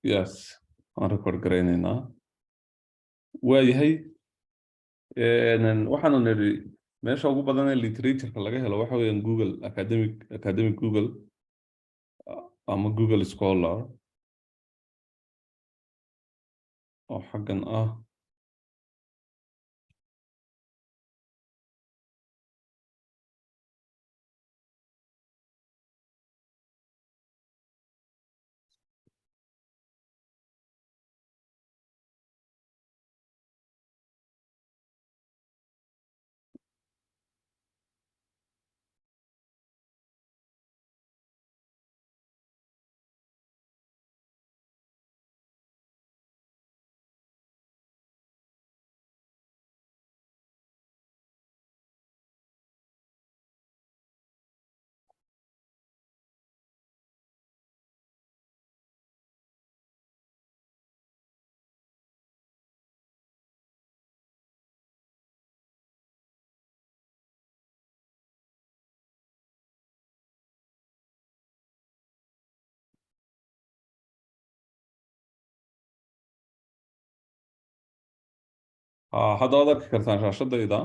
Yes, waan record garaynaynaa. Waayahay, waxaanu nidhi meesha ugu badan ee literatureka laga helo waxa weeyaan Google Academic Google ama Google Scholar oo xaggan ah. Hadda waad arki kartaan shaashadayda.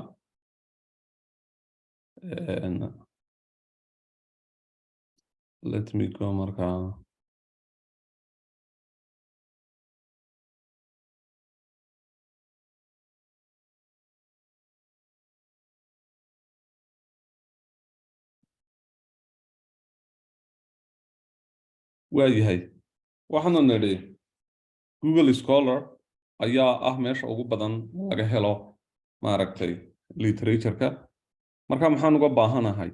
Let me go markaa. Waayahay, waxaanu nidhi Google Scholar ayaa ah meesha ugu badan laga helo, maaragtay, literatureka. Marka maxaan uga baahanahay?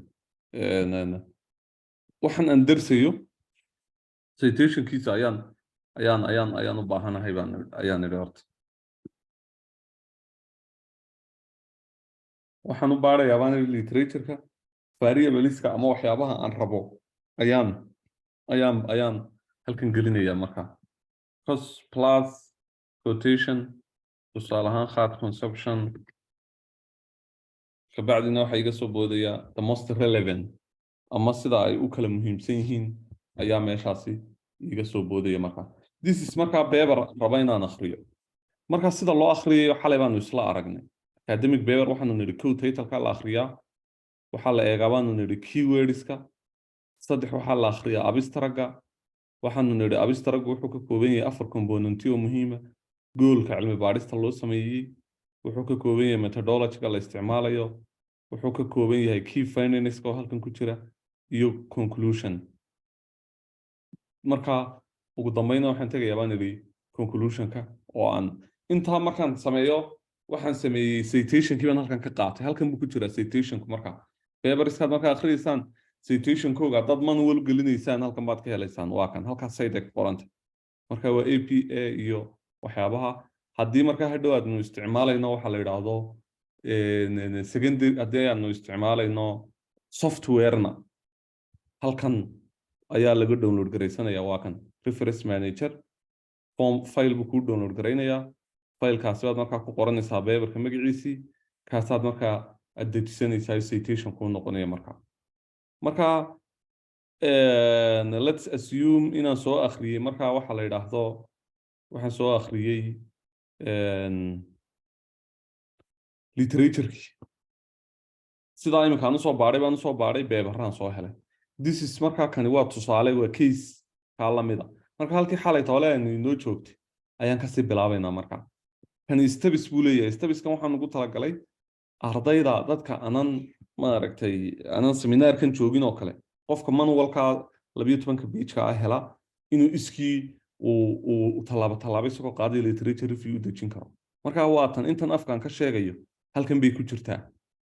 Waxaan aan darsayo citationkiisa ayaan u baahanahay baan ayaan idhi. Horta waxaan u baarayaa, baan idhi, literatureka variableska ama waxyaabaha aan rabo ayaan halkan gelinaya. Marka cost plus quotation, tusaale ahaan khat consumption, kabacdina waxaa iga soo boodaya the most relevant ama sida ay u kala muhiimsan yihiin ayaa meeshaasi iga soo boodaya. Marka this is markaa paper raba inaan akhriyo. Marka sida loo akhriyayo xalay baanu isla aragnay. Academic paper waxaanu nidhi: kow, titleka la akhriyaa; waxaa la eegaa, baanu nidhi, keywordska; saddex, waxaa la akhriyaa abstractga. Waxaanu nidhi abstractgu wuxuu ka kooban yahay afar componenti oo muhiima: goalka cilmi baadhista loo sameeyey, wuxuu ka kooban yahay methodologyga la isticmaalayo, wuxuu ka kooban yahay key findingska oo halkan ku jira, iyo conclusion. Marka ugu dambeyna waxaan tegayaa, baan idhi, conclusionka oo aan intaa markaan sameeyo, waxaan sameeyey citationkii baan halkan ka qaatay. Halkan buu ku jiraa citationku. Marka paperskaad markaa akhriyeysaan, citationkooga haddaad manual gelinaysaan, halkan baad ka helaysaan. Waa kan halkaas cite ku qoranta. Marka waa APA iyo waxyaabaha haddii markaa hadhow aadnu isticmaalayno waxa la yidhaahdo secondary, haddii aadnu isticmaalayno softwarena, halkan ayaa laga download garaysanaya. Waa kan reference manager form, file buu kuu download garaynayaa. Filekaasi baad markaa ku qoranaysaa paperka magaciisii, kaasaad markaa aad dejisanaysaa, citation kuu noqonaya. Marka let's assume inaan soo akhriyey, markaa waxa la yidhaahdo, waxaan soo akhriyey literatureki. Sidaa iminka aan usoo baadhay baan usoo baadhay, paperaan soo helay. This is markaa, kani waa tusaale, waa case kaa lamida. Marka halkii xalay toole aynu inoo joogtay ayaan kasii bilaabaynaa. Marka kani steps buu leeyahay. Stepskan waxaan ugu talagalay ardayda, dadka anan, maaragtay, anan seminaarkan joogin oo kale, qofka manualka 12-ka pageka ah hela inuu iskii uu tallaabo tallaabo isagoo qaaday literature review u dejin karo. Marka waa tan intan afkan ka sheegayo, halkan bay ku jirtaa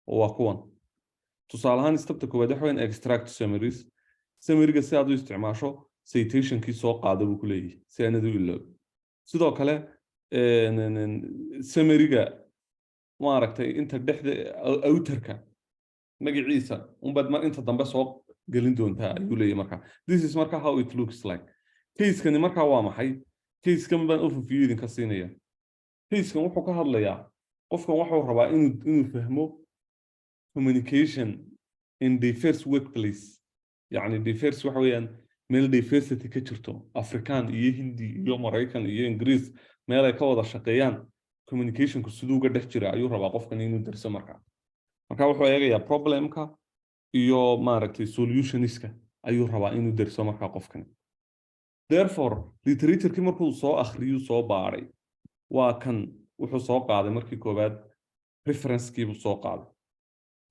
oo waa kuwan. Tusaale ahaan, stepta koowaad waxa weyn extract summaries. Summaryga si aad u isticmaasho, citationkii soo qaada buu ku leeyahay si aanad u iloob. Sidoo kale summaryga, maaragtay, inta dhexda authorka magaciisa unbaad mar inta dambe soo gelin doontaa ayuu leeyahay. Marka this is marka how it looks like. Casekani marka waa maxay? Casekan baan overview idinka siinaya. Casekan wuxuu ka hadlayaa, qofkan wuxuu rabaa inuu fahmo communication in diverse workplace, yacni diverse waxa weeyaan Meel diversity ka jirto, African iyo Hindi iyo Maraykan iyo Ingiriis, meel ay ka wada shaqeeyaan, communicationku siduu uga dhex jira ayuu rabaa qofkan inuu darso. Marka wuxuu eegayaa problemka iyo, maaragtay, solutionska ayuu rabaa inuu derso markaa qofkani. Therefore, literatureki markuu soo akhriyuu, soo baaray, waa kan. Wuxuu soo qaaday markii koowaad referencekiibuu soo qaaday.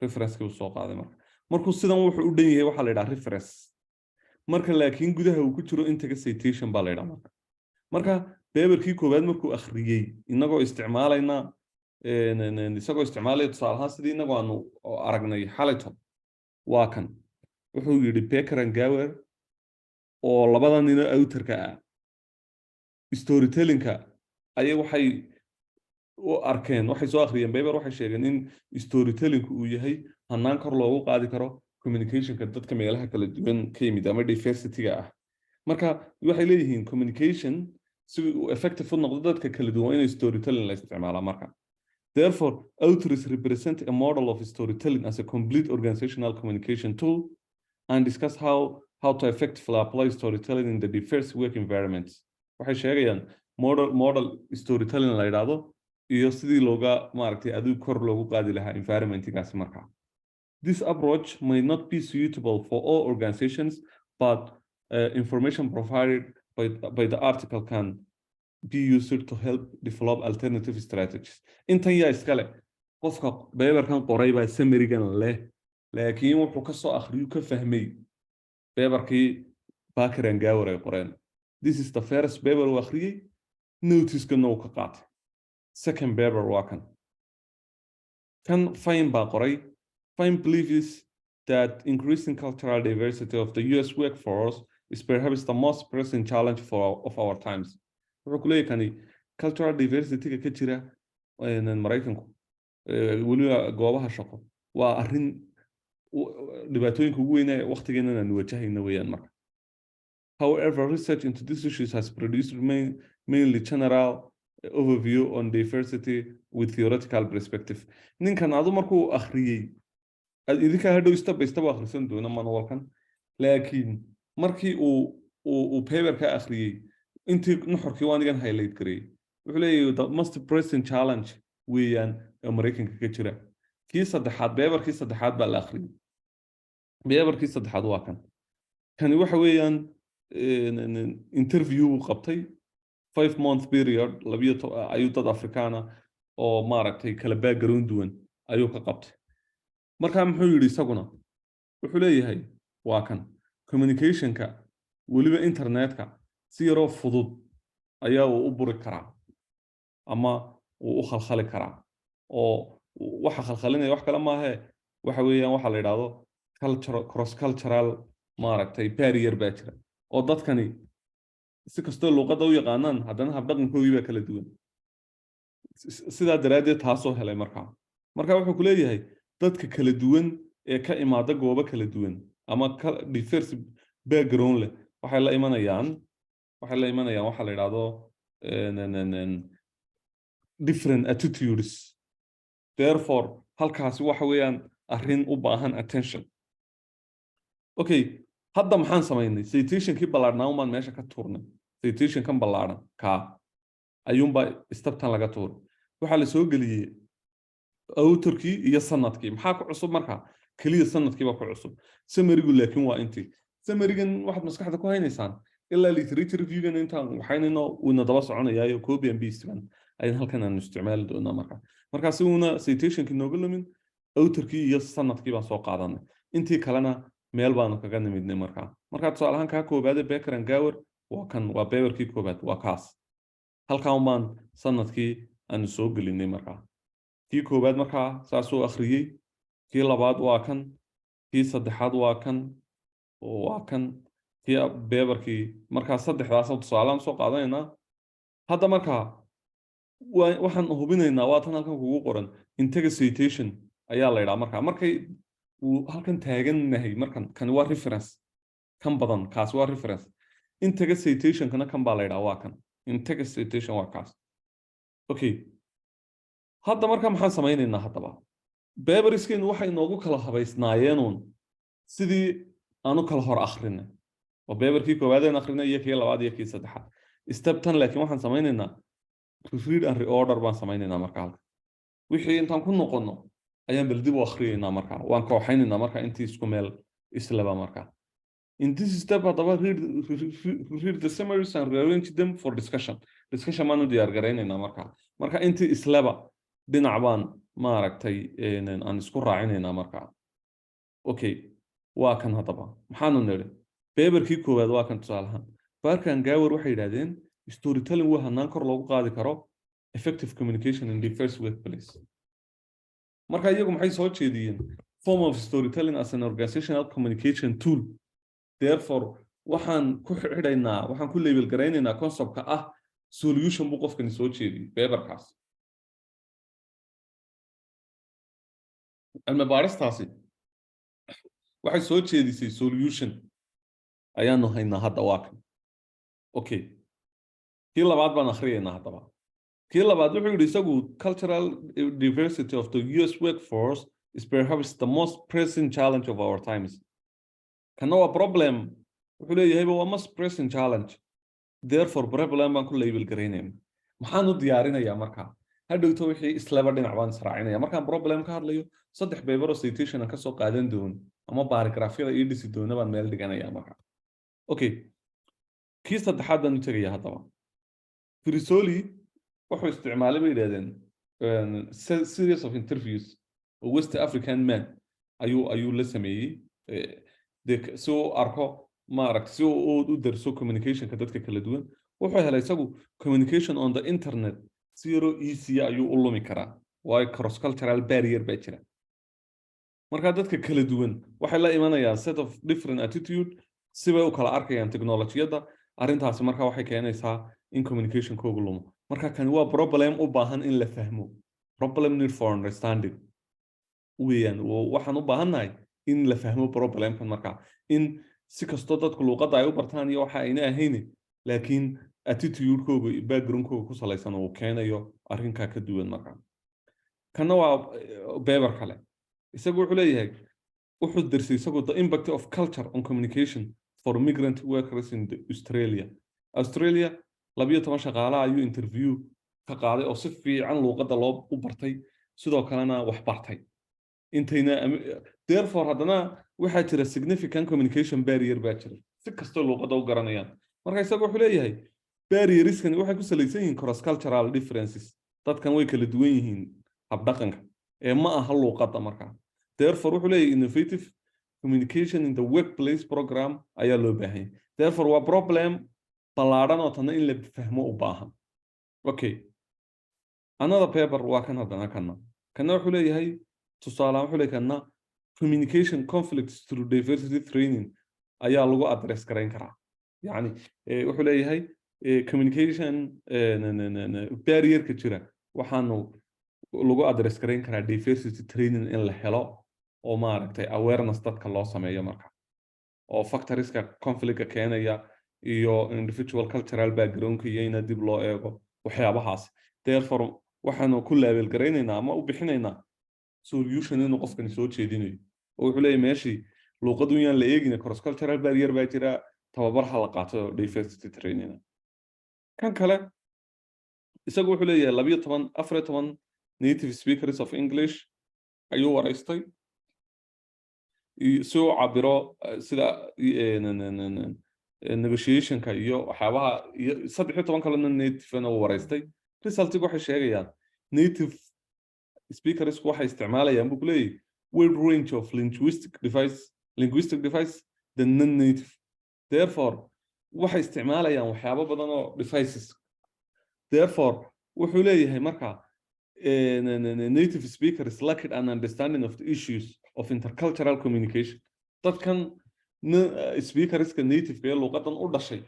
Referencekiibuu soo qaaday. Marka markuu sidan wuxuu u dhan yahay waxaa la yidhaha reference. Marka laakiin gudaha uu ku jiro in-text citation baa la yidhaha. Marka paperkii koowaad markuu akhriyey, inagoo isticmaalayna, isagoo isticmaalaya tusaale ahaan sidii inagoo aanu aragnay xalayto, waa kan. Wuxuu yidhi Baker and Gower oo labada nino authorka ah storytellingka ayay waxay u arkeen, waxay soo akhriyeen paper, waxay sheegeen in storytellingku uu yahay hanaan kor loogu qaadi karo communicationka dadka meelaha kala duwan ka yimid ama diversity-ga ah. Marka waxay leeyihiin communication si uu effective u noqdo dadka kala duwan inay storytelling la isticmaalaa. Marka, therefore, authors represent a model of storytelling as a complete organizational communication tool and discuss how to effectively apply storytelling in the diverse work environments. Waxay sheegayaan model storytelling la yidhaahdo iyo sidii looga, maaragtay, adigu kor loogu qaadi lahaa environmentgaasi. Marka, this approach may not be suitable for all organizations, but information provided by the article can be used to help develop alternative strategies. Intan yaa iskale? Qofka paperkan qoray baa summarygan leh, laakiin wuxuu ka soo akhriyuu, ka fahmay paperkii Baker and Gower ay qoreen. This is the first paper uu akhriyey, noteskana uu ka qaatay. Second paper waa kan. Kan Fine baa qoray. Fine believes that increasing cultural diversity of the US workforce is perhaps the most pressing challenge of our times. Wuxuu ku leeyahay kani cultural diversity-ga ka jira Maraykanku, weliba goobaha shaqo, waa arrin dhibaatooyinka ugu weyne waqtigeenan aanu wajahayna weeyaan. Marka, however, research into these issues has produced mainly general overview on diversity with theoretical perspective. Ninkan adu markuu akhriyey, idinkaa hadhow step by step u akhrisan doona manualkan, laakiin markii uu paperka akhriyey, intii nuxurkii waa anigan highlight gareeyey. Wuxuu leeyahay the most pressing challenge weeyaan ee Maraykanka ka jira. Kii saddexaad, paperkii saddexaad baa la akhriyey. Paperkii saddexaad waa kan. Kani waxa weeyaan interview buu qabtay 5 month period, labiyo ayuu dad Afrikaana oo, maaragtay, kala background duwan ayuu ka qabtay. Marka muxuu yidhi isaguna? Wuxuu leeyahay, waa kan, communicationka weliba internetka si yaroo fudud ayaa uu u buri karaa ama uu u khalkhali karaa, oo waxa khalkhalinaya wax kale maahee, waxa weeyaan waxa la yidhaahdo cultural, cross cultural, maaragtay, barrier baa jira, oo dadkani si kastoo luuqadda u yaqaanaan, haddana habdhaqankoodii baa kala duwan. Sidaa daraaddeed taasoo helay. Marka wuxuu ku leeyahay dadka kala duwan ee ka imaada goobo kala duwan ama diverse background leh waxay la imanayaan waxa la yidhaahdo different attitudes. Therefore, halkaasi waxa weeyaan arrin u baahan attention. Okay, hadda maxaan samaynay? Citationkii ballaadhnaa umbaan meesha ka tuurnay. Citationkan ballaadhan kaa ayuunbaa steptan laga tuuray. Waxaa la soo geliyey authorkii iyo sanadkii. Maxaa ku cusub markaa? Keliya sanadkii baa ku cusub. Summarygu laakiin waa intii. Summarygan waxaad maskaxda ku haynaysaan ilaa literature reviewgan intaan waxaynayno uuna daba soconayaayo, copy and paste ban ayaan halkan aanu isticmaali doonaa. Marka si uuna citationkii nooga lumin, authorkii iyo sanadkii baan soo qaadanay, intii kalena meel baanu kaga nimidnay. Markaa tusaale ahaan kaa koobaade, Baker and Gower, waa kan, waa paperkii koobaad, waa kaas. Halkan baan sanadkii aanu soo gelinay. Markaa kii koobaad markaa saasuu akhriyey. Kii labaad waa kan, kii saddexaad waa kan, waa kan kii paperkii. Markaa saddexdaas tusaalaan soo qaadanaynaa hadda. Markaa waxaan hubinaynaa, waa tan halkan kugu qoran, in-text citation ayaa la yidhaha. Markaa markay uu halkan taagannahay, markan kani waa reference, kan badan kaasi waa reference. In-text citationkana kan baa la yidhaha, waa kan. In-text citation waa kaas. Okay, hadda marka maxaan samaynaynaa? Haddaba paperskeenu waxay inoogu kala habaysnaayeenuun sidii aanu kala hor akhrinay. Waa paperkii koowaad een akrinay iyo kii labaad iyo kii saddexaad. Step 10 laakiin waxaan samaynaynaa read and reorder baan samaynaynaa. Marka halka wixii intaan ku noqono ayaan bal dib u akhriyaynaa. Marka waan kooxaynaynaa marka intii isku meel islaba. Marka in this step haddaba, read the summaries and rearrange them for discussion. Discussion baan u diyaar garaynaynaa. Marka intii islaba dhinac baan maaragtay aan isku raacinaynaa marka. Okay, waa kan haddaba. Maxaanu nidhi? Paperkii koowaad waa kan. Tusaalahaan, Barker and Gower waxay yidhahdeen storytelling waa hanaan kor loogu qaadi karo effective communication in diverse workplace. Marka iyagu maxay soo jeediyeen? Form of storytelling as an organizational communication tool. Therefore waxaan ku xidhaynaa, waxaan ku label garaynaynaa conceptka ah solution buu qofkani soo jeediyey. Paperkaas cilmi baaristaasi waxay soo jeedisay solution ayaanu haynaa hadda, waa kan. Okay, kii labaad baan akhriyaynaa haddaba. Kii labaad wuxuu yidhi isagu, "Cultural diversity of the US workforce is perhaps the most pressing challenge of our times." Kana waa problem, wuxuu leeyahayba waa most pressing challenge. Therefore problem baan ku label garaynayna. Maxaan u diyaarinayaa markaa? Hadhowto wixii islaba dhinac baan israacinaya. Markaan problem ka hadlayo, saddex paper oo citation aan kasoo qaadan doono ama paragraphyada ii dhisi doona baan meel dhiganaya marka. Okay, kii saddexaad baan u tegaya haddaba. Frisoli wuxuu isticmaalay, bay yidhahdeen, series of interviews oo West African man ayuu la sameeyey dee si uu arko, maaragta, si uu u darso communicationka dadka kala duwan. Wuxuu helay isagu communication on the internet si yaroo easy ayuu u lumi karaa, waayo cross cultural barrier baa jira. Marka dadka kala duwan waxay la imanayaan set of different attitude, sibay u kala arkayaan teknolojiyadda. Arrintaasi marka waxay keenaysaa in communicationkoogu lumo. Marka kani waa problem u baahan in la fahmo, problem need for understanding weeyaan. Waxaan u baahannahay in la fahmo problemkan. Marka in si kastoo dadku luuqadda ay u bartaan iyo waxa ayna ahayn, laakiin attitude-kooga iyo background-kooga ku salaysan uu keenayo arrinkaa ka duwan. Marka kana waa paper kale. Isagu wuxuu leeyahay, wuxuu darsay isagu the impact of culture on communication for migrant workers in the Australia. Australia 12 shaqaalaha ayuu interview ka qaaday oo si fiican luuqadda loo u bartay, sidoo kalena wax bartay intayna. Therefore haddana waxaa jira significant communication barrier baa jira, si kastoo luuqadda u garanayaan. Marka isaga wuxuu leeyahay barrierskani waxay ku salaysan yihiin cross cultural differences. Dadkan way kala duwan yihiin habdhaqanka ee ma aha luuqadda. Markaa therefore wuxuu leeyahay innovative communication in the workplace program ayaa loo baahan yahay. Therefore waa problem ballaadhan oo tanna in la fahmo u baahan. Okay, another paper waa kan haddana. Kana wuxuu leeyahay, tusaale wuxuu leeyahay kana communication conflicts through diversity training ayaa lagu address garayn karaa. Yacni wuxuu leeyahay communication barrierka jira waxaanu lagu address garayn karaa diversity training in la helo oo maaragtay awareness dadka loo sameeyo, marka oo factorska conflictka keenaya iyo individual cultural backgroundka iyo ina dib loo eego waxyaabahaas. Therefore waxaanu ku label garaynaynaa ama u bixinaynaa solution inuu qofkani soo jeedinayo, oo wuxuu leeyahay meeshii luuqadu yaan la eegin, cross cultural barrier baa jira, tababar ha la qaato diversity training. Kan kale isagu wuxuu leeyahay 12, 14 native speakers of English ayuu waraystay si uu cabiro sida negotiationka iyo waxyaabaha, iyo 13 kalena native-na uu waraystay. Resultigu waxay sheegayaan native speakersku waxay isticmaalayaan, buu ku leeyahay, wide range of linguistic device than non-native. Therefore waxay isticmaalayaan waxyaabo badan oo devices. Therefore wuxuu leeyahay marka native speakers lacked an understanding of the issues of intercultural communication. Dadkan speakerska native ee luuqadan u dhashay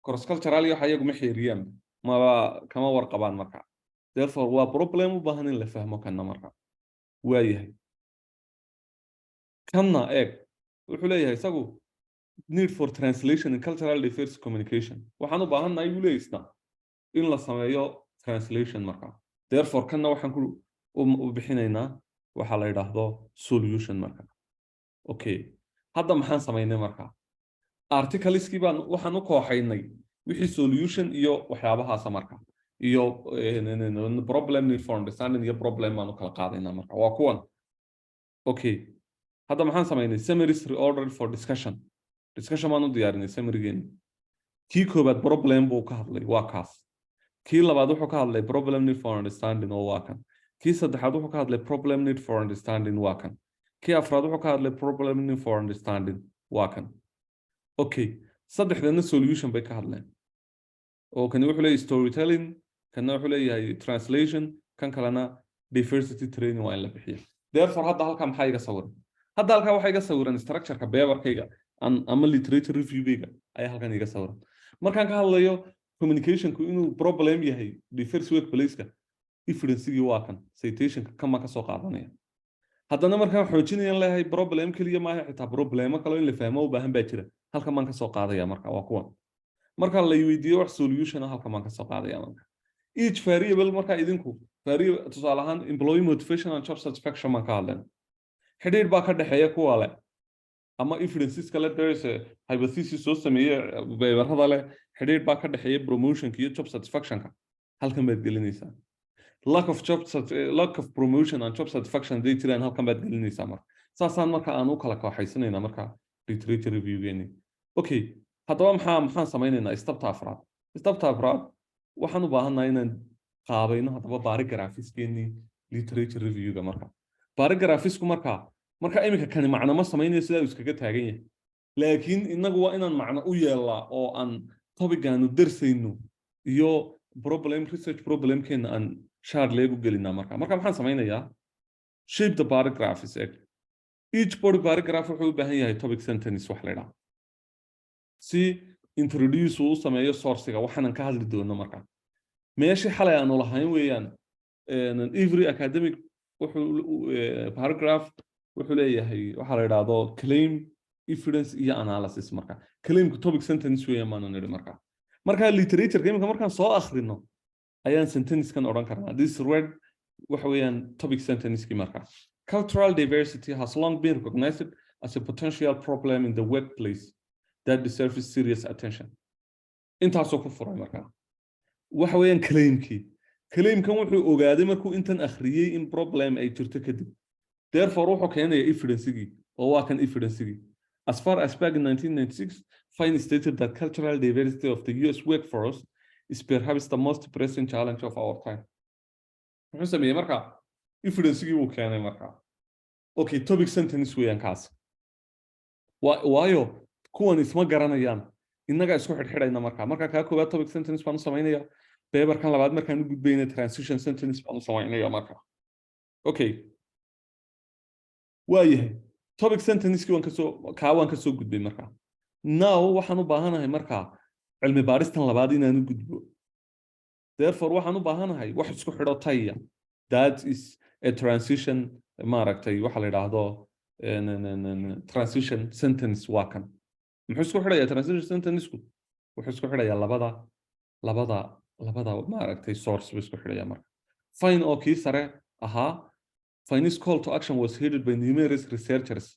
cross cultural iyo waxa iyagu ma xeeriyaan, maba kama warqabaan. Marka therefore waa problem u baahan in la fahmo kanna. Marka waayahay, kanna eeg. Wuxuu leeyahay isagu need for translation in cultural diverse communication. Waxaan u baahannahay, buu leeyahay isna, in la sameeyo translation. Marka therefore kanna waxaan ku u bixinaynaa waxaa la yidhaahdo solution. Marka okay, hadda maxaan samaynay marka? Articleskii baan waxaan u kooxaynay wixii solution iyo waxyaabahaasa marka, iyo problem need for understanding iyo problem baan u kala qaadaynaa marka. Waa kuwan. Okay, hadda maxaan samaynay? Summaries reordered for discussion. Discussion baan u diyaarinay summarygeeni. Kii koobaad problem buu ka hadlay, waa kaas. Kii labaad wuxuu ka hadlay problem need for understanding, oo waa kan. Kii saddexaad wuxuu ka hadlay problem need for understanding, waa kan. Kii afraad wuxuu ka hadlay problem need for understanding, waa kan. Okay, saddexdana solution bay ka hadleen, oo kani wuxuu leeyahay storytelling, kana wuxuu leeyahay translation, kan kalena diversity training waa in la bixiyo. Therefore, hadda halkaa maxaa iga sawiran? Hadda halkaa waxaa iga sawiran structureka paperkayga ama literature reviewgayga ayaa halkan iga sawiran. Markaan ka hadlayo communicationku inuu problem yahay diverse workplaceka, evidencegii waa kan, citationka kama ka soo qaadanaya. Haddana markaan xoojinayan leeyahay problem keliya maaha, xitaa problemo kaloo in la fahmo u baahan baa jira, halkan baan kasoo qaadaya marka. Waa kuwan. Marka la weydiiyo wax solution ah, halkan baan kasoo qaadaya marka. Each variable marka idinku variable, tusaale ahaan employee motivation and job satisfaction baan ka hadlayna, xidhiidh baa ka dhexeeya kuwa leh ama evidences kale. There is a hypothesis soo sameeye paperada leh xidhiidh baa ka dhexeeya promotionka iyo job satisfactionka, halkan baad gelinaysaa. Lack of promotion and job satisfaction hadday jiraan, halkan baad gelinaysaa marka. Saasaan marka aan u kala kooxaysanaynaa marka literature reviewgeeni. Okay, haddaba maxaan samaynaynaa stepta afraad? Stepta afraad waxaan u baahannahay inaan qaabayno haddaba paragraphskeenii literature reviewga marka. Paragraphsku marka iminka kani macno ma samaynayo, sidaa uu iskaga taagan yahay, laakiin inagu waa inaan macno u yeelnaa oo aan topicaanu darsayno iyo problem, research problemkeena aan shaar leegu gelinaa marka. Marka maxaan samaynayaa? Shape the paragraphs. Eg, each body paragraph wuxuu u baahan yahay topic sentence wax la idhaha, si introduce uu u sameeyo sourcega waxaanan ka hadli doono marka. Meeshii xalay aanu lahayn weeyaan, every academic wuxuu paragraph wuxuu leeyahay waxaa la idhaahdo claim, evidence iyo analysis. Marka claimku topic sentence weeyaan baanu nidhi marka. Marka literatureka iminka markaan soo akhrino ayaan sentencekan odhan karnaa. This red waxa weeyaan topic sentencekii marka. Cultural diversity has long been recognized as a potential problem in the workplace that deserves serious attention. Intaasoo ku furay marka waxa weeyaan claimkii. Claimkan wuxuu ogaaday markuu intan akhriyey in problem ay jirto kadib. Therefore, wuxuu keenaya evidencegii, oo waa kan evidencegii. As far as back in 1996, Fine stated that cultural diversity of the US workforce is perhaps the most pressing challenge of our time. Muxuu sameeyey marka? Evidencegii wuu keenay marka. Okay, topic sentence weeyaan kaas. Waayo kuwan isma garanayaan, innagaa isku xidhxidhayna marka. Marka kaa koowaad topic sentence baan u samaynaya, paperkan labaad markaan u gudbayna transition sentence baan u samaynaya marka. Okay, waayahay, topic sentencekii waan kasoo kaa waan kasoo gudbay marka. Now waxaan u baahanahay marka cilmi baaristan labaad inaan u gudbo. Therefore, waxaan u baahanahay wax isku xidho taya. That is a transition, maaragtay, waxa la yidhaahdo transition sentence. Waa kan. Muxuu isku xidhayaa transition sentenceku? Wuxuu isku xidhayaa labada maaragtay source buu isku xidhayaa marka. Fine oo kii sare ahaa. Fine's call to action was heeded by numerous researchers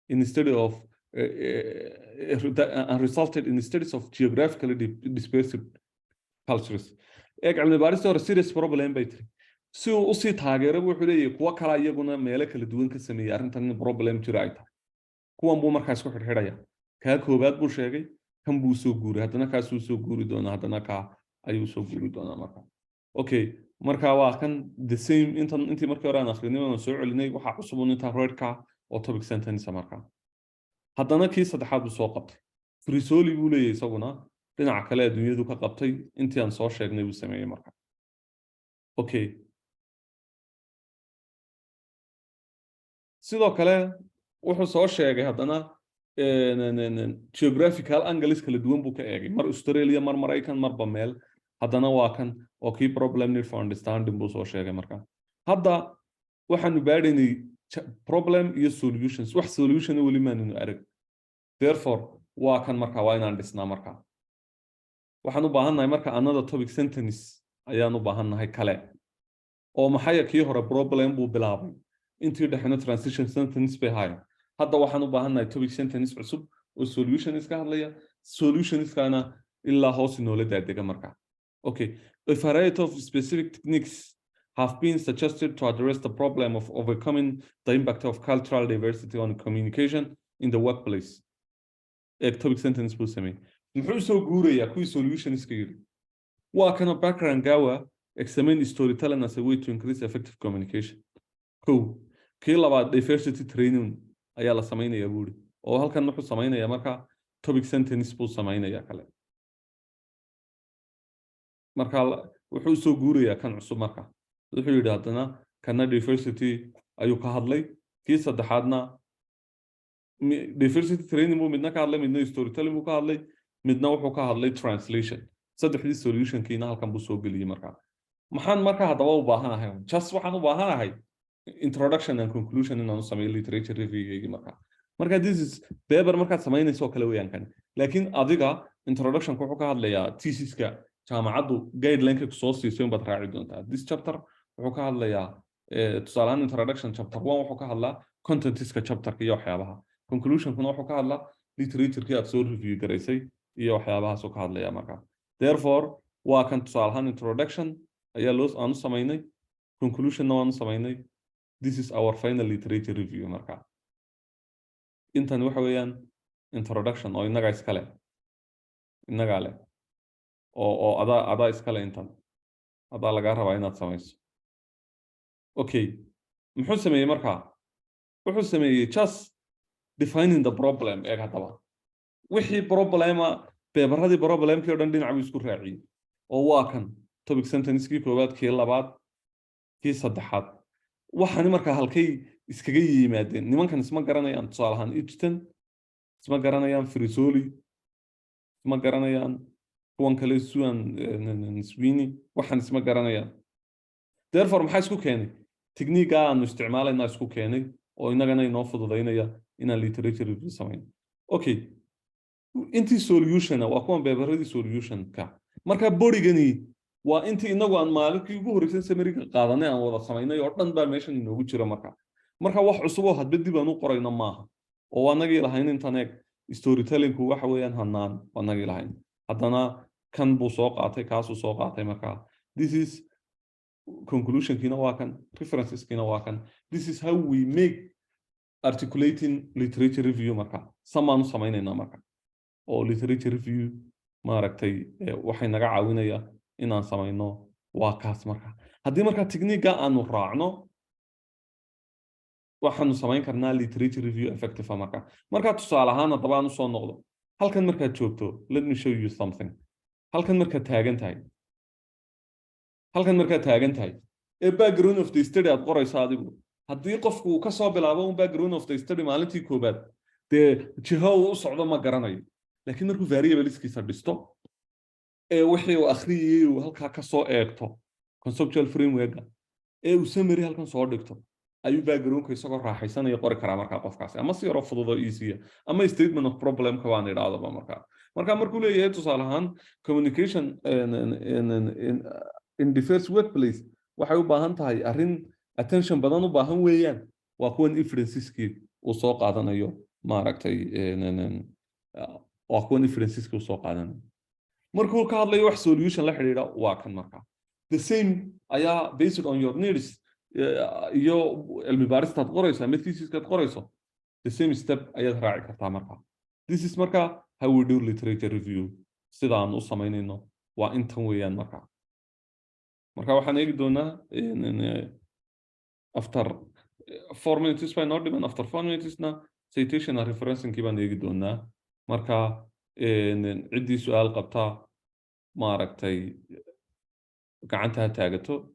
in study of and resulted in studies of geographically dispersed cultures. Eeg, cilmi baarista hore serious problem bay tiri. Si uu usii taageero wuxuu leeyahay kuwo kala iyaguna meelo kala duwan ka sameeyey arrintan in problem jiro ay tahay. Kuwan buu markaa isku xidhxidhaya. Kaa koobaad buu sheegay, kan buu soo guuray, haddana kaasuu soo guuri doonaa, haddana kaa ayuu soo guuri doonaa marka. Okay, marka waa kan the same intan intii markii hore aan akhrinay aan soo celinay. Waxaa cusub un intaa redka oo topic sentence marka. Haddana kii saddexaad buu soo qabtay. Frisoli buu leeyahay, isaguna dhinaca kale adduunyadu ka qabtay, intii aan soo sheegnay buu sameeyey marka. Okay, sidoo kale wuxuu soo sheegay haddana geographical angles kala duwan buu ka eegay, mar Australia, mar Maraykan, marba meel. Haddana waa kan oo kii problem need for understanding buu soo sheegay marka. Hadda waxaanu baadhaynay problem iyo solutions. Wax solution weli maanunu arag. Therefore, waa kan marka, waa inaan dhisnaa marka. Waxaan u baahannahay marka another topic sentence ayaan u baahannahay kale, oo maxaya? Kii hore problem buu bilaabay, intii dhexena transition sentence bay haayeen. Hadda waxaan u baahannahay topic sentence cusub. Oo solutions ka hadlaya, solutionskana ilaa hoos inoola daadega marka. Okay, a variety of specific techniques have been suggested to address the problem of overcoming the impact of cultural diversity on communication in the workplace. Eeg, topic sentence buu sameeyey. Muxuu soo guurayaa? Kuwii solutionska yidhi waa kana. Background gawa examine storytelling as a way to increase effective communication. Kow, kii labaad diversity training ayaa la samaynayaa buu yidhi, oo halkan wuxuu samaynayaa marka topic sentence buu samaynayaa kale. Marka wuxuu soo guurayaa kan cusub. Marka wuxuu yidhi haddana kana diversity ayuu ka hadlay. Kii saddexaadna diversity training buu midna ka hadlay, midna storytelling buu ka hadlay, midna wuxuu ka hadlay translation. Saddexdii solutionkiina halkan buu soo geliyey. Marka maxaan marka haddaba u baahanahay? Just waxaan u baahanahay introduction and conclusion inaan u sameeyo literature reviewgeygii. Marka this is paper markaad samaynayso oo kale weeyaan kan, laakiin adiga introductionka wuxuu ka hadlayaa thesiska jaamacaddu guidelineka kusoo siisay unbaad raaci doontaa. This chapter wuxuu ka hadlayaa, tusaale ahaan, introduction chapter one wuxuu ka hadlaa contentiska chapterka iyo waxyaabaha. Conclusionkuna wuxuu ka hadlaa literaturekii aad soo review garaysay iyo waxyaabahaasuu ka hadlaya. Marka therefore waa kan, tusaale ahaan, introduction ayaa loo aanu samaynay, conclusionna waanu samaynay. This is our final literature review. Marka intan waxa weeyaan introduction oo innagaa iskale, innagaa leh, oo adaa iskale. Intan adaa lagaa rabaa inaad samayso. Okay, muxuu sameeyey markaa? Wuxuu sameeyey just defining the problem. Eeg haddaba, wixii problema, paperadii problemkii o dhan dhinac buu isku raaciyey, oo waa kan topic sentencekii koowaad, kii labaad, kii saddexaad. Waxaani markaa halkay iskaga yimaadeen? Nimankan isma garanayaan. Tusaale ahaan, Eaton isma garanayaan, Frisoli isma garanayaan, kuwan kale, Suan, Sweeney, waxaan isma garanayaan. Therefore maxaa isku keenay? Techniquega aanu isticmaalayna isku keenay oo inagana inoo fududaynaya inaan literature review samayn. Okay, intii solutiona waa kuwan, paperadii solutionka. Marka bodygani waa intii inagu aan maalinkii ugu horreysay summaryga qaadanay aan wada samaynay oo dhan baa meeshan inoogu jira. Marka wax cusub oo hadba dib aan u qorayno maaha, oo anagii lahayn intan. Eeg, storytellingku waxa weeyaan hanaan anagii lahayn. Haddana kan buu soo qaatay, kaasuu soo qaatay. Marka this is conclusionkiina waa kan, referenceskiina waa kan. This is how we make articulating literature review. Marka samaan u samaynaynaa marka oo literature review maaragtay waxay naga caawinaya inaan samayno waa kaas. Marka haddii marka techniquega aanu raacno, waxaanu samayn karnaa literature review effective. Marka tusaale ahaan haddaba aan usoo noqdo halkan markaad joogto, let me show you something. Halkan markaad taagan tahay, halkan markaad taagan tahay ee background of the study aad qorayso adigu, haddii qofku uu kasoo bilaabo un background of the study maalintii koobaad, dee jiho uu u socdo ma garanayo. Laakiin markuu variableskiisa dhisto ee wixii uu akhriyayey uu halkaa kasoo eegto, conceptual frameworka, ee uu summary halkan soo dhigto, ayuu backgroundka isagoo raaxaysanaya qori karaa markaa qofkaasi, ama si yaroo fududoo easy, ama statement of problemka waan idhaahdaba. Marka markuu leeyahay, tusaale ahaan, communication in diverse workplace waxay u baahan tahay arrin attention badan u baahan weeyaan, waa kuwan evidenceskii uu soo qaadanayo. Maaragtay, waa kuwan evidenceskii uu soo qaadanayo. Markuu ka hadlayo wax solution la xidhiidha, waa kan. Markaa the same ayaa based on your needs iyo cilmi baaristaad qorayso ama thesiskaad qorayso, the same step ayaad raaci kartaa. Marka this is marka how we do literature review. Sida aan u samaynayno waa intan weeyaan. Marka waxaan eegi doonaa after 4 minutes bay noo dhiman. After 4 minutesna citation and referencingkii baan eegi doonaa. Marka ciddii su-aal qabtaa, maaragtay, gacanta ha taagato.